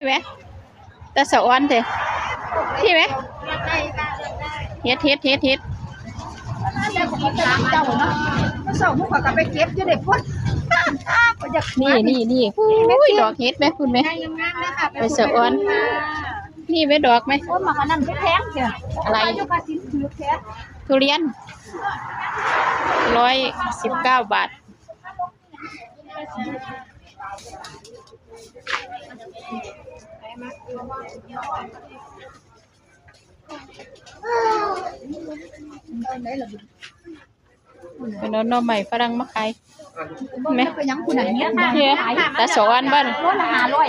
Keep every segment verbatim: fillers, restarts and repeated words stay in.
ไหม แต่สะออนเด้ พี่ไหม เฮ็ด เฮ็ด เฮ็ด เฮ็ด เจ้าเนาะ เมื่อเช้าพวกข้อยก็ไปเก็บอยู่เด้พุ้น ข้อยอยาก นี่ นี่ นี่ อุ้ย ดอกเห็ดไหม พุ้นไหม ไปสะออน นี่ไหม ดอกไหม โอ้ย หมากอันนั้นแพงเชียว อะไร อยู่กาฬสินธุ์ถือแพง ทุเรียน ร้อยสิบเก้าบาท เป็นเอาหน่อไม้ฝรั่งมาขายแม่ เป็นหยังคุณน่ะเนี่ย เนี่ย แต่สองอันบ้าน โลละห้าร้อย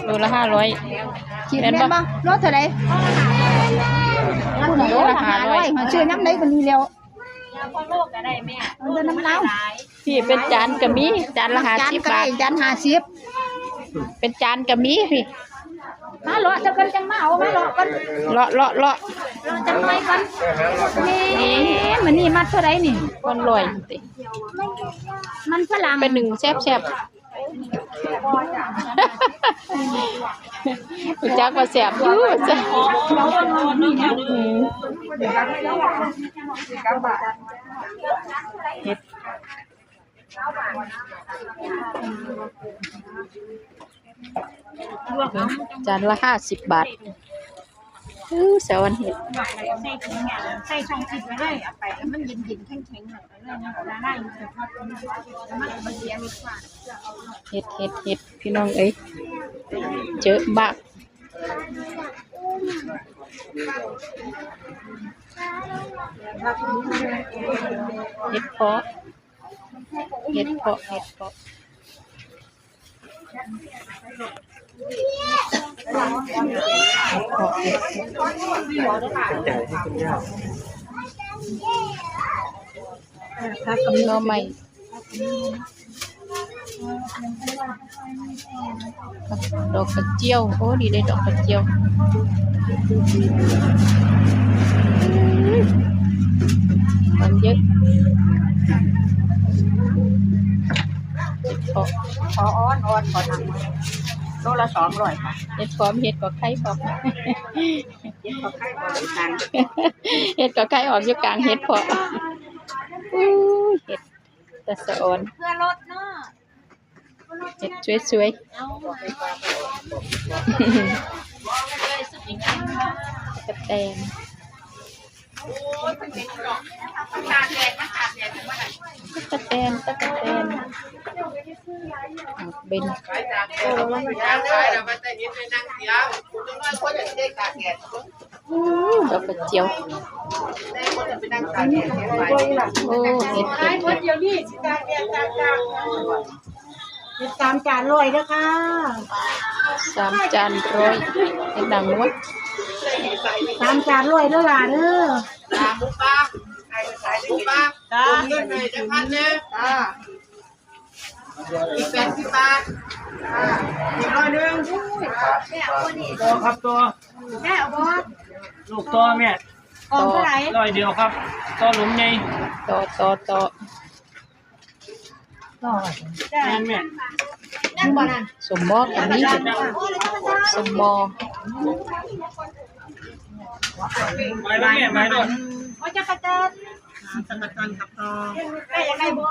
โลละห้าร้อย คิดแม่นบ่ แม่นบ่ โลเท่าไหร่ คุณน่ะโลละห้าร้อย ซื้อน้ำไหนก็มีแล้ว เอาแต่น้ำลาว พี่ เป็นจานก็มี จานละห้าสิบบาท จานห้าสิบ เป็นจานก็มีพี่ มาเลาะจะกันจังมาเอา มาเลาะกัน เลาะ เลาะ เลาะ เลาะจังหน่อยกัน นี่ มื้อนี้มัดเท่าไหร่นี่ มันร้อยติ มันฝรั่ง เป็นหนึ่งแซ่บๆ รู้จักว่าแซ่บอยู่ อืม เห็ด จานละห้าสิบบาท อู้ สะออนเห็ด ใส่ถุงยาง ใส่ซองซิปไว้เลย เอาไปแล้วมันเย็นๆ แข็งๆ หน่อย เอาเลยนะ ละลายอยู่เฉพาะตัวนี้ แล้วมันก็บ่เสียรสชาติ เห็ด เห็ด เห็ด พี่น้องเอ้ย เยอะมาก เห็ดเผาะ เห็ดเผาะ เห็ดเผาะ เห็ดเผาะ เห็ดเผาะ ผักกับหน่อไม้ ดอกกระเจียว โอ้ นี่ได้ดอกกระเจียว มันเยอะ เห็ดเผาะ ขออ่อนอ่อน ขอหนัง โลละสองร้อยค่ะ เห็ดเผาะ เห็ดก็ไข่ออก เห็ดก็ไข่ออกอยู่กลาง เห็ดก็ไข่ออกอยู่กลางเห็ดเผาะ อู้ เห็ด แต่สะออน เพื่อลดเนาะ เห็ดสวยๆ เอามา ตะกะแตน ตะกะแตน ตะกะแตน อ่ะ เบน อู้ ดอกกระเจียว โอ้ เห็ด เห็ด เห็ด เห็ดสามจานร้อยเด้อค่ะ สามจานร้อย เห็ดหนังวัว สามจานร้อยเด้อล่ะเด้อ จ้า หมูปลา ไข่ไข่หมูปลา จ้า เงินเลยจะพันเนี่ย จ้า อีกแปดสิบบาท อ่า อีกร้อยหนึ่ง ต่อครับ ต่อ แม่เอาบ่ ลูกต่อแม่ กล่องเท่าไหร่ ร้อยเดียวครับ ต่อหลุมใหญ่ ต่อ ต่อ ต่อ จ้า แม่นแม่ นั่นบ่นั่น สมหม้อก็มี สมหม้อ ไปแล้วแม่ ไปแล้ว โอ้ย จักรจันทร์ จักรจันทร์กับต่อ แม่อยากได้บ่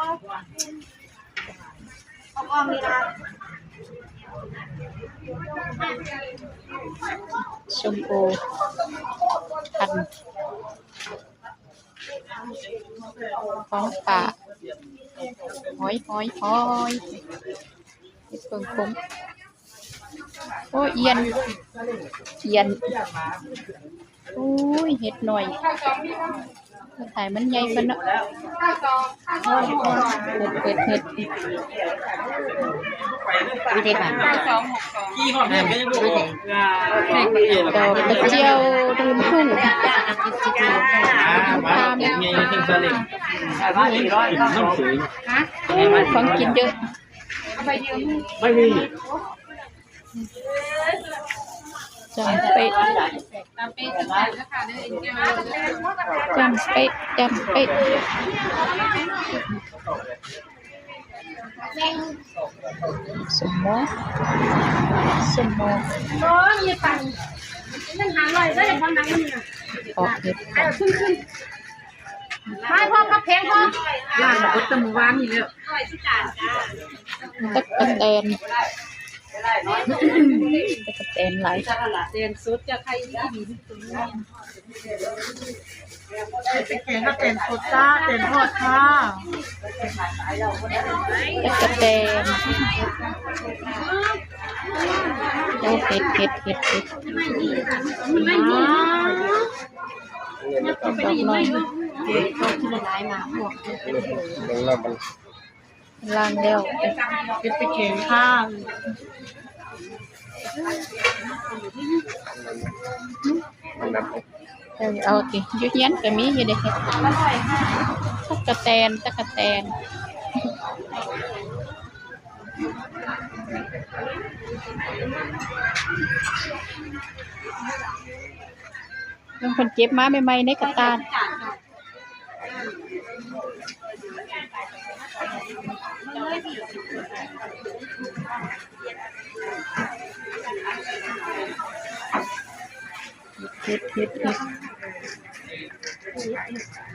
ส้มโอ หั่น ของป่า หอย หอย หอย เห็ดเผิงขม โอ้ย เอียน เอียน โอ้ย เห็ดหน่อย ถ่ายมันใหญ่ปานเนาะ เห็ด เห็ด เห็ด ดอกกระเจียวริมทุ่ง ตาม ฮะ ของกินเยอะ ไม่มี จำเป๊ะ จำเป๊ะ จำเป๊ะ สมอสมอ โอ้ย มีตังค์ นั่นหาร้อยได้ พอหนังนี่นะ ออกเห็ด เอาขึ้นขึ้น ไม่พอ กับแพงพอ ร้านเบิดแต่มื้อวานนี่แล้ว ตั๊กแตน ตั๊กแตนหลาย แตนสด จะใครอีก เป็นแกงก็เป็นสดจ้า เป็นทอดค่ะ ตั๊กแตน โอ้ เห็ด เห็ด เห็ด เห็ด ดอกหน่อย เห็ด เห็ด เห็ด ล้างแล้ว เก็บไปเข็งข้าง เออ เอาติ อยู่เฮียนก็มีอยู่เด้ ตั๊กแตน ตั๊กแตน เพิ่นเก็บมาใหม่ๆ ในกระตา เฮ็ด เฮ็ด เฮ็ด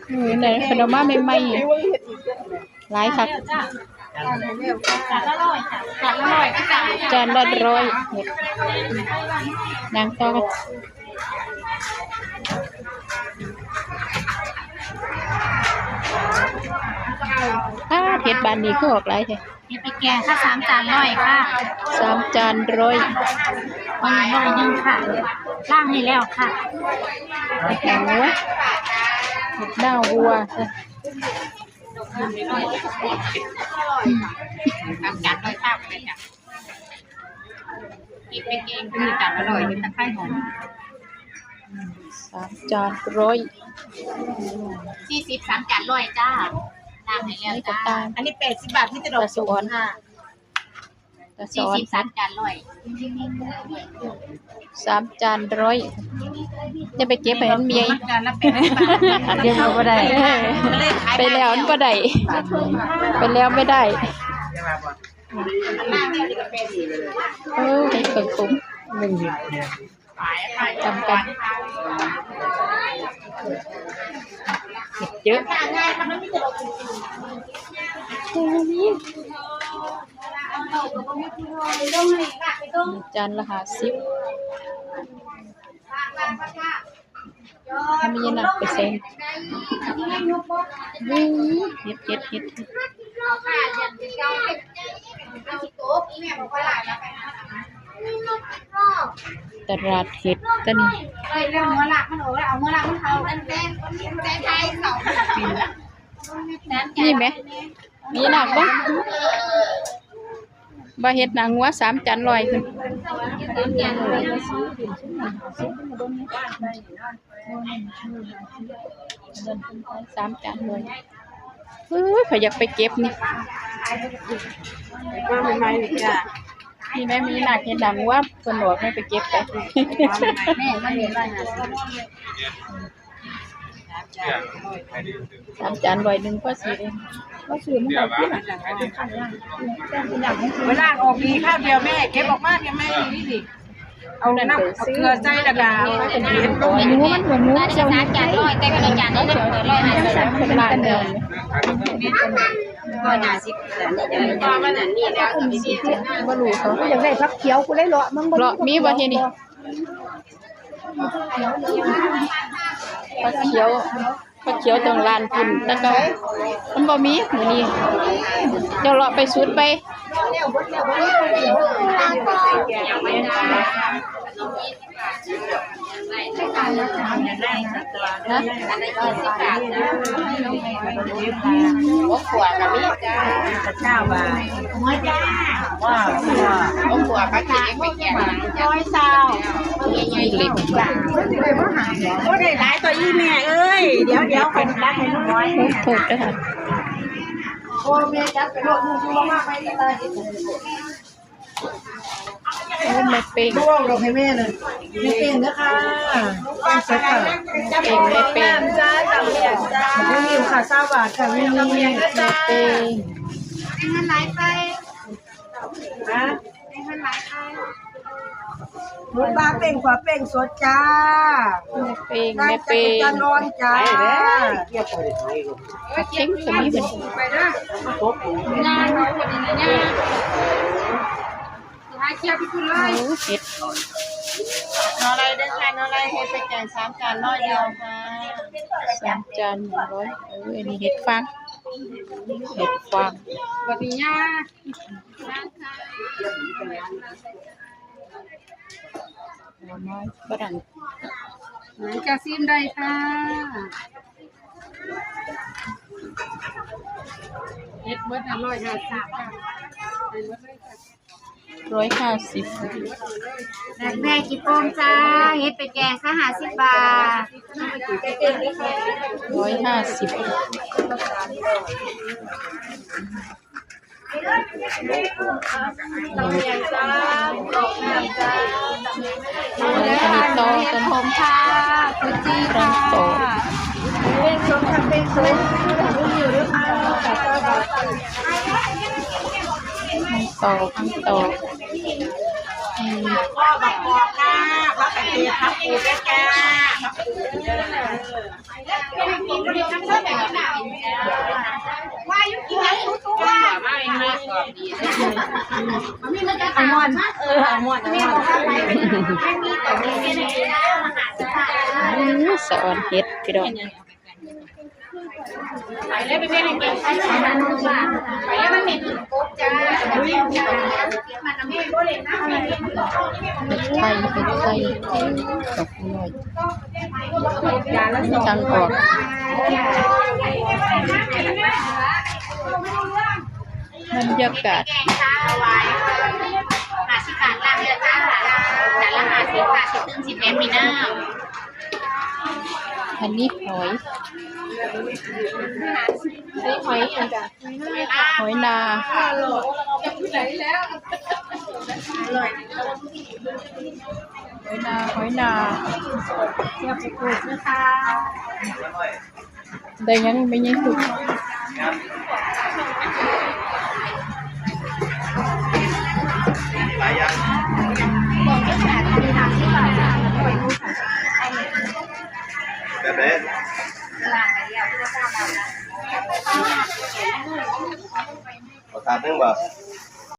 เออ นั่น เพิ่นเอามาใหม่ๆ หลายคัก จานละร้อย เฮ็ด ย่างต่อกัน อ้า เฮ็ดบ้านนี้คือออกหลายแท้ เฮ็ดไปแกงค่ะ สามจานร้อยค่ะ สามจานร้อย เอาอีกหน่อยหนึ่งค่ะ ล้างให้แล้วค่ะ เห็ดหน้าวัว เห็ดหน้าวัว สามจานร้อยค่ะ เฮ็ดไปแกง เป็นจานละร้อย เฮ็ดตะไคร้หอม สามจานร้อย สี่สิบ สามจานร้อยจ้า ล้างให้แล้วจ้า อันนี้แปดสิบบาท มีแต่ดอก ตาสะออน สูงค่ะ ตาสะออน สี่สิบ สามจานร้อย สามจานร้อย อย่าไปเก็บให้มันเมีย จานละแปดสิบบาท เก็บเอาบ่ได้ ไปแล้วมันบ่ได้ ไปแล้วไม่ได้ เออ ให้เพิ่นปรุง หนึ่งเห็ด ตำกัน เยอะ จานละห้าสิบ ถ้ามีน้ำไปใส่ อืม เห็ด เห็ด เห็ด ตลาดเห็ดตัวนี้ เอ้ย เรื่องเมื่อหลักมันโอ้ย เอาเมื่อหลักมันเขา นี่ไหม มีหนักบ่ บ่เฮ็ดหนังวัว สามจานร้อย สามจานร้อย เฮ้ย ข้อยอยากไปเก็บนี่ มาใหม่ๆ นี่จ้ะ นี่แม่ มีหนักเฮ็ดหนังวัว เพิ่นบอกให้ไปเก็บไป แม่ มันมีร้อยห้าสิบ สามจานร้อยหนึ่ง พอซื้อเอง พอซื้อมันได้ที่หลัง ไปล้างออกดีข้าวเดียวแม่ เก็บออกมาเนี่ยแม่ นี่ดิ เอาน้ำ เอาเกลือใส่แล้วก็เอา หมูมันเหมือนหมูเจ้า สามจานร้อย แต่ก็จานละร้อยห้าสิบ ล้างแล้ว ร้อยห้าสิบ บ่รู้เขา อยากได้ผักเขียว กูเลยเลาะ มันบ่ เลาะมีบ่ที่นี่ ผักเขียว ผักเขียวตรงลานพุ่น แล้วก็มันบ่มีมื้อนี้ เจ้าเลาะไปสุดไป ฮะ โอ้ ขวดก็มีจ้า เก้าบาท หัวจ้า ว้าว ว้าว โอ้ ขวดก็กินไปแก่หลังจ้า ร้อยซาว ใหญ่ๆ เล็ก ก็ได้หลายตัวอีแม่เอ้ย เดี๋ยว เดี๋ยว คนตักให้น้อย ถูกด้วยค่ะ โอ้ แม่จับไปโลด ลูก ลูก มากไปที่ตา โอ้ แม่เป้ง ลูก เอาดอกให้แม่เลย แม่เป้งนะคะ แป้งสดค่ะ เป้ง แม่เป้ง จ้า ตำแหน่งจ้า ลูก ค่ะ ซาวบาทค่ะ ลูก แม่เป้ง มันหลายไป ฮะ มันหลายไป หมูปลาเป้ง ขวาเป้งสดจ้า แม่เป้ง แม่เป้ง จักรจันทร์อ่อนจ้า เออ เชียงตุงนี่เป็น ไปเด้อ งานเราพอดีนะเนี่ย หาเชียร์ไปคุณเลย โอ้ เห็ด หน่อไร่เด้อค่ะ หน่อไร่ เฮ็ดไปแกงสามจานร้อยเดียวค่ะ สามจานหนึ่งร้อย เออ อันนี้เห็ดฟาง เห็ดฟาง บัดนี้ย่า หน่อไม้ฝรั่ง หาเชียร์ซิมได้ค่ะ เฮ็ดเบิดน่ะร้อยห้าสิบค่ะ ไปเบิดเลยค่ะ ร้อยห้าสิบ แม่กี่โปมจ้า เฮ็ดไปแกงค่ะ ห้าสิบบาท ร้อยห้าสิบ อันนี้ต่อกัน ผมค่ะ คุณจีค่ะ เป็นสมค่ะ เป็นสม ต่อ ขั้นต่อ อืม พ่อบักกอกค่ะ ผักกระเทียม ผักกูดด้วยจ้า อัลมอนด์ เออ อัลมอนด์ อัลมอนด์ อืม สะออนเห็ด พี่น้อง ไปแล้ว ไปเล่นเกม ไปแล้ว มันเหม็นกบจ้า ไข่ เห็ดไข่ ตกหน่อย มีทางออก บรรยากาศ ห้าสิบบาท ลาบเลือดจ้า จานละห้าสิบ ห้าสิบ ถึงสิบเอ็ด มีน้ำ อันนี้หอย อันนี้หอยอย่างจ้ะ หอยนา หอยนา หอยนา ได้ยังไม่ยังถูก แบบไหน ขอถามเรื่องว่า